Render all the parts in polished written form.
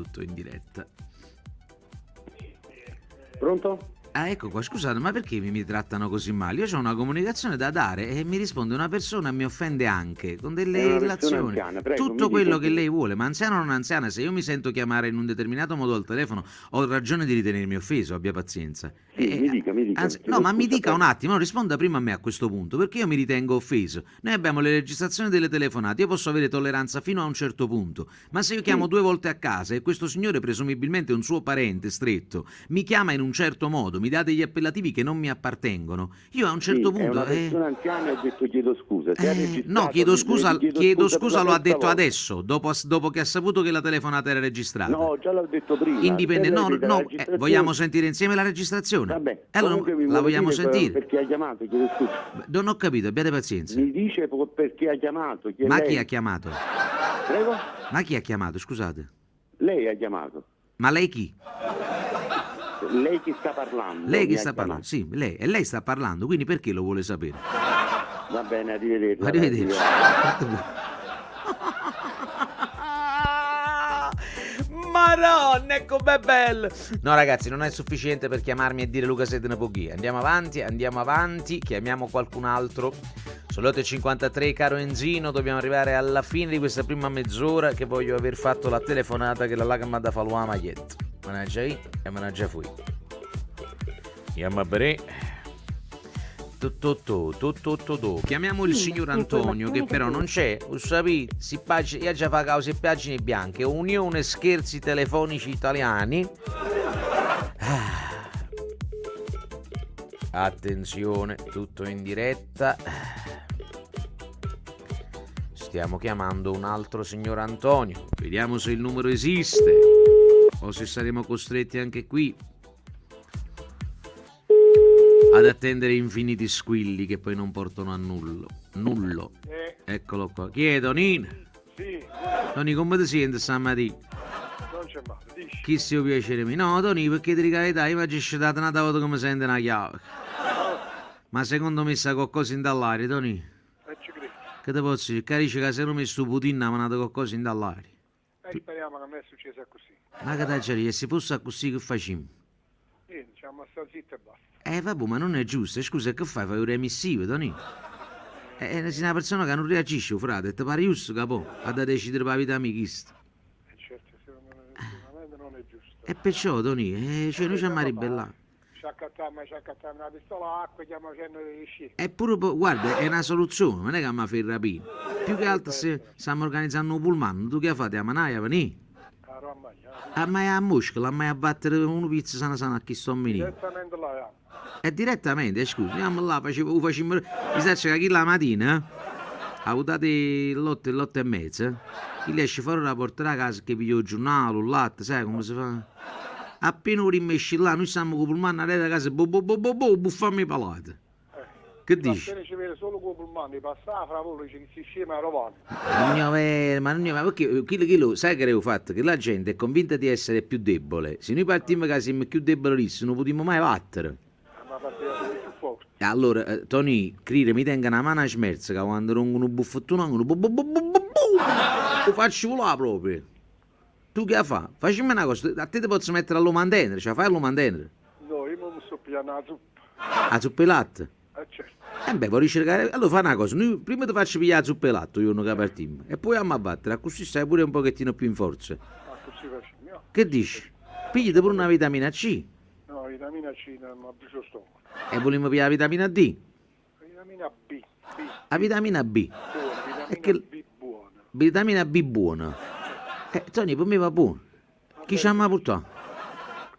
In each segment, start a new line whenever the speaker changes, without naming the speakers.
Tutto in diretta.
Pronto?
Ah, ecco qua, scusate, ma perché mi, mi trattano così male? Io ho una comunicazione da dare e mi risponde una persona e mi offende anche con delle
È una persona
illazioni.
anziana, prego,
Tutto
mi
quello
dica.
che lei vuole, ma anziana o non anziana, se io mi sento chiamare in un determinato modo al telefono, ho ragione di ritenermi offeso, abbia pazienza.
Sì, mi dica, mi dica.
Anzi,
Chiedo
no, ma mi
scusa,
dica un
prego.
attimo, no, risponda prima a me a questo punto, perché io mi ritengo offeso. Noi abbiamo le registrazioni delle telefonate, io posso avere tolleranza fino a un certo punto, ma se io chiamo due volte a casa e questo signore, presumibilmente un suo parente stretto, mi chiama in un certo modo, mi dà degli appellativi che non mi appartengono, io a un certo
Sì, è
punto...
una
eh,
persona anziana e ho detto chiedo scusa. Se ha
eh,
registrato,
no, chiedo
le-
scusa,
le
chiedo,
chiedo scusa per
scusa
la
lo ha
terza
detto
volta.
adesso, dopo, dopo che ha saputo che la telefonata era registrata.
No, già l'ho detto prima.
Indipendente,
Se lei
no,
vede la
no, eh,
registrazione-
vogliamo sentire insieme la registrazione?
Vabbè,
E allora
comunque mi
la
vuole
vogliamo
dire
sentire?
Perché ha chiamato, chiedo scusa.
Beh, Non ho capito, abbiate pazienza.
Mi dice po- perché ha chiamato? Chi è
Ma
lei?
chi ha chiamato?
Prego?
Ma chi ha chiamato, scusate?
Lei ha chiamato.
Ma lei chi?
Lei che sta parlando.
Lei
mi
che
ha
sta
chiamato.
parlando? Sì, lei. E lei sta parlando, quindi perché lo vuole sapere?
Va bene, arrivederci.
Arrivederci. Maronna, ecco com'è bello! No, ragazzi, non è sufficiente per chiamarmi e dire Luca Sedna Poghi. Andiamo avanti, andiamo avanti, chiamiamo qualcun altro. Sono le 8.53, caro Enzino, dobbiamo arrivare alla fine di questa prima mezz'ora che voglio aver fatto la telefonata che la lagma da Faluà Maglietto. Managgia io e managgia fui. Andiamo a bere. Tu, tu, tu, tu, tu, tu, tu. Chiamiamo il signor Antonio che però non c'è, lo sapete, si pag- io già fa cause pagine bianche, Unione Scherzi Telefonici Italiani. Ah. Attenzione, tutto in diretta. Stiamo chiamando un altro signor Antonio. Vediamo se il numero esiste o se saremo costretti anche qui ad attendere infiniti squilli che poi non portano a nullo. Nullo. Eccolo qua. Chi è Tonin?
Sì,
Tony, come ti senti stamattina?
non c'è male, dici.
Chi se piacere mio? No, Tony, perché ti dico la verità, io mi ho dato una volta come sente una chiave. Ma secondo me sta qualcosa in dall'aria, Tony.
E ci credo.
Che te posso dire? Che dice che se non mi sto Putin ha mandato qualcosa in dall'aria.
E speriamo che a me è successo così.
Ma che t'aggia dire, se fosse così che facciamo?
Niente, diciamo, sta zitto e basta.
Eh vabbè, ma non è giusto, scusa, che fai? Fai un remissivo, Tony? Eh, sei una persona che non reagisce, frate, ti pare giusto, capo, a da decidere per la vita amichista.
E certo, secondo me, sicuramente non è giusto.
E perciò, Tony, eh, cioè noi ci siamo ribellati.
Ci accattiamo, ci accattiamo una pistola acqua e stiamo facendo degli sci.
Eppure, po- guarda, è una soluzione, non è che mi fai il rapino. Più che altro se stiamo organizzando un pullman, tu che fate? A Manaia, venì?
A Roma,
A mai a Mosca, a mai a battere una pizza sana sana a chi sto a venire.
Direttamente là, ja.
E direttamente, eh, scusa, andiamo là, facevo, facciamo, mi sa che chi la mattina, eh, ha avuto l'otto e l'otto e mezza, chi le esce fuori la porta da casa che piglia il giornale, il latte, sai come si fa? Appena lo rimesci là, noi stiamo con il pullman a casa, bo bo bo bo bo, buffammi palate. Che dici?
Appena ci vede solo con il pullman, passava fra voi, dice che si scema a Rovano.
Non è vero, ma non è ma perché quello, quello, sai che avevo fatto? Che la gente è convinta di essere più debole. Se noi partiamo che siamo più deboli, non potremmo mai battere.
Ma partiva più forte.
E Allora, eh, Tony, crede, mi tenga una mano a smerza che quando rompo un buffettone, uno bu bu bu bu bu bu, lo faccio volare proprio. Tu che fa? Facciamo una cosa, a te ti posso mettere all'omantenere, cioè fai all'omantenere,
No, io non mi sto pigliando la zuppa.
a zuppa e latte.
Eh certo.
Eh beh, vorrei cercare. Allora fa una cosa, noi prima ti faccio pigliare la zuppa e latte, io non che partimmo, e poi andiamo a battere, così stai pure un pochettino più in forza.
Ma così facciamo. io.
Che dici? Pigliati pure una vitamina C
No, vitamina C non mi brucio lo stomaco.
e vogliamo pigliare la vitamina D.
Vitamina B, B,
La vitamina B.
buona, vitamina
È che-
B buona.
Vitamina B buona. Eh, Tony, per me va buono. Chi ci ha mai portato?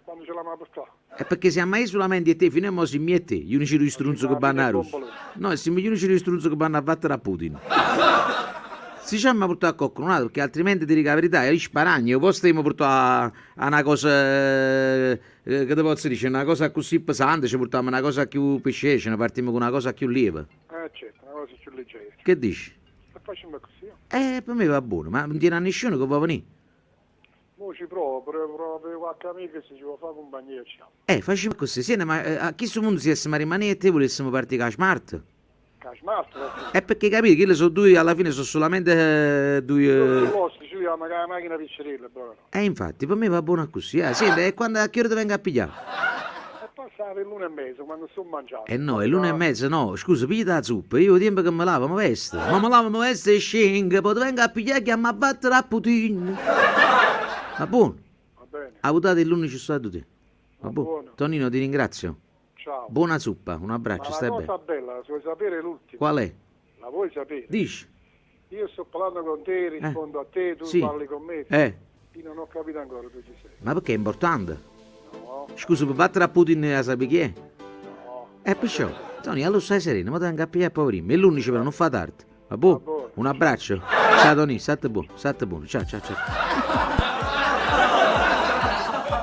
Quando ce l'abbiamo portata?
È perché siamo mai solamente e te, fino a mo' siamo io e te, gli unici due strunzo che vanno a Russia. No, siamo gli unici due strunzo che vanno a battere a Putin. Si ci hanno portato a qualcun perché altrimenti ti dico la verità, io sparagno, io posso portare a, a una cosa, eh, che ti posso dire, una cosa così pesante, ci portiamo una cosa più pesce, ce ne partiamo con una cosa più lieve.
Eh certo, una cosa più leggera.
Che dici?
E facciamo così. io.
Eh, per me va buono, ma non tiene a nessuno che va a venire.
Mo ci provo, provo, provo per qualche amico se ci vuole fare compagnia ci siamo.
Eh, facciamo così, sì, ma eh, a questo punto se ma rimanere e te volessimo partire con la smart.
Che smart, perché
È perché capite che le sono due, alla fine sono solamente eh, due...
Io ci arriviamo con la macchina piccerella, però.
E infatti, per me va buono accussì. Ah, senti, e quando a che ora ti vengo a pigliare?
E passa per l'una e mezza, quando sto mangiando.
Eh no, è l'una e mezza, no. Scusa, piglia la zuppa, io ho tempo che mi lavo, mi vesto. Ma mi lavo, mi vesto e scengo, poi ti vengo a pigliare e chiamo a battere a Putin. Va buono?
Va bene,
A votare l'11 sta te. Va
Va
buono.
buono.
Tonino, ti ringrazio.
ciao.
Buona zuppa, un
Ma
abbraccio,
la
stai bene.
cosa bella, la vuoi sapere l'ultima?
Qual è?
La vuoi sapere?
Dici?
Io sto parlando con te, rispondo a te, tu
Sì.
parli con me.
Eh,
Io non ho capito ancora tu ci sei.
ma perché è importante?
No,
Scusa, per battere a Putin la sai chi è?
no.
Eh, perciò, Tony, allora stai sereno, ma ti vengo a pigliare poi prima. E l'11 però non fa tardi. Va buono?
Va buono.
Un abbraccio. Ciao Tony, state buono, state buono. Ciao, ciao, ciao.